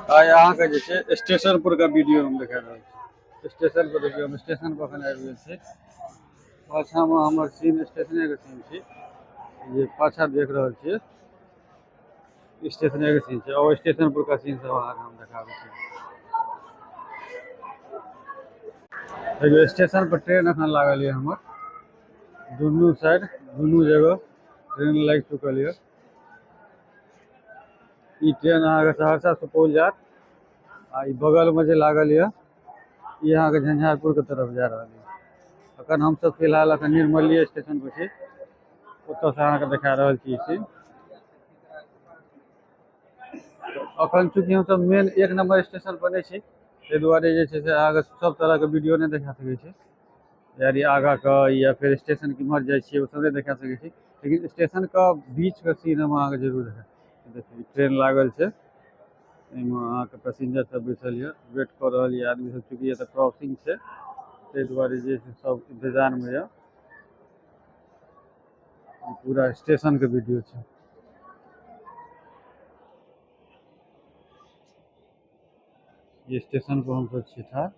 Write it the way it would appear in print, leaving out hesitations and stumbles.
आइ अहाँके जे छै स्टेशन पर का वीडियो हम देखा रहल छी। स्टेशन पर देखियौ, हम स्टेशन पर एखन आबि गेल छी। पाछाँमे हमर सीन स्टेशनेके सीन छी, जे पाछाँ देख रहल छियै स्टेशनेके सीन छै। और स्टेशन पर का सीन सब अहाँके हम देखाबै छी। देखियौ, स्टेशन पर ट्रेन एखन लागल यऽ हमर। दुनू साइड दुनू जगह ट्रेन लागि चुकल यऽ। ई ट्रेन अहाँके सहरसा सुपौल जायत आ ई बगलमे जे लागल यऽ ई अहाँके झंझारपुरके तरफ जा रहल यऽ। अखन हमसब फिलहाल अखन निर्मली स्टेशन पर छी, ओतऽसँ अहाँके देखा रहल छी ई सीन। अखन चूँकि हमसब मेन एक नंबर स्टेशन पर नहि छी, ताहि दुआरे जे छै से अहाँके सब तरहके वीडियो नहि देखा सकै छी, यानी आगाँके या फेर स्टेशन केम्हर जाइ छियै ओ सब नहि देखा सकै छी, लेकिन स्टेशनके बीचके सीन हम अहाँके जरूर देखायब। देखियौ, ट्रेन लागल छै, एहिमे अहाँके पैसेंजर सब बैसल यऽ, वेट कऽ रहल यऽ आदमी सब। चूँकि एतऽ क्रॉसिंग छै ताहि दुआरे जे छै सब इंतजारमे यऽ। पूरा स्टेशनके वीडियो छै। ई स्टेशन पर हमसब छी ठाढ़।